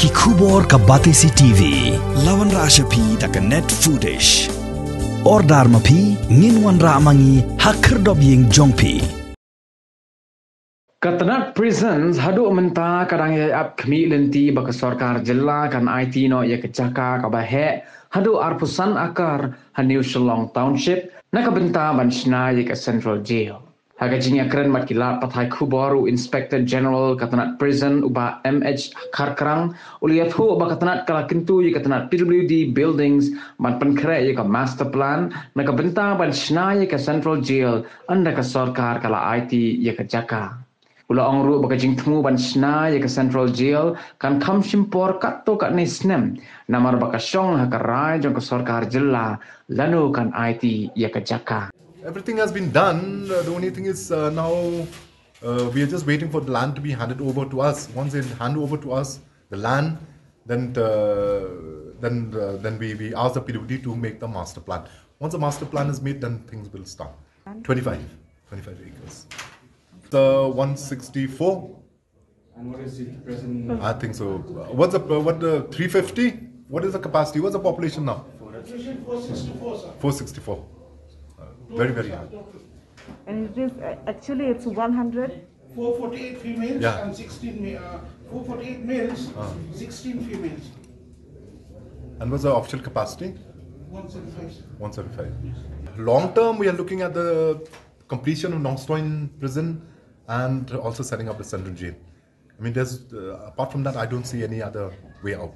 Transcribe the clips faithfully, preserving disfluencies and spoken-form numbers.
Ki khubor ka Batesi T V. La wanrah sha phi da ka Net Foodish. Order ma phi, ngin wanrah ma ngi ha khyrdop ïing jong phi. Ka tnat Prisons haduh mynta ka dang ïai ap khmih lynti ba ka sorkar jylla kan aiti noh ïa ka jaka kaba heh haduh arphew san akar ha New Shillong Township na ka bynta ban shna ïa ka Central Jail. Ha ka jingïakren bad ki lad pathai khubor, u Inspector General ka tnat Prison, u Bah M H Kharkrang, u la ïathuh ba ka tnat ka la kyntu ïa ka tnat P W D Buildings ban pynkhreh ïa ka master plan na ka bynta ban shna ïa ka Central Jail ynda ka sorkar ka la aiti ïa ka jaka. U la ong ruh ba ka jingthmu ban shna ïa ka Central Jail kan kham shim por katto katne snem, namar ba ka shong ha ka rai jong ka sorkar jylla lano kan aiti ïa ka jaka. Everything has been done. Uh, the only thing is, uh, now, uh, we are just waiting for the land to be handed over to us. Once they hand over to us the land, then, uh, then, uh, then we, we ask the P W D to make the master plan. Once the master plan is made, then things will start. Twenty-five, twenty-five acres. The one sixty-four. And what is the present? I think so. What's the, what the three fifty? What is the capacity? What's the population now? Population four sixty-four, sir. Four sixty-four. Uh, very, very high. And it is, uh, actually, it's one hundred. Four forty-eight females, yeah, and sixteen ma-, uh, four forty-eight males, ah, sixteen females. And what's the official capacity? One seventy-five, sir. One seventy-five. Long term, we are looking at the completion of Nongstoin prison and also setting up the Central Jail. I mean, there's, uh, apart from that, I don't see any other way out.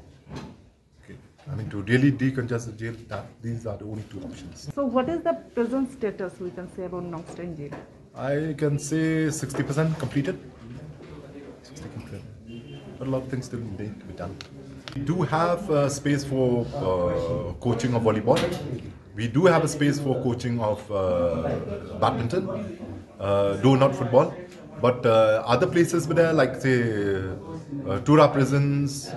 Okay. I mean, to really decongest the jail, that, these are the only two options. So what is the present status we can say about Nongstoin Jail? I can say sixty percent completed. Sixty percent. But a lot of things still need to be done. We do have, uh, space for, uh, coaching of volleyball. We do have a space for coaching of, uh, badminton, uh, though not football. But, uh, other places were there, like, say, uh, Tura prisons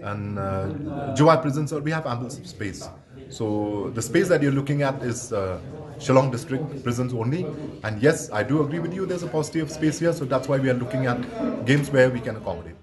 and, uh, Jowai prisons, so we have ample space. So the space that you're looking at is, uh, Shillong district prisons only. And yes, I do agree with you, there's a paucity of space here, so that's why we are looking at games where we can accommodate.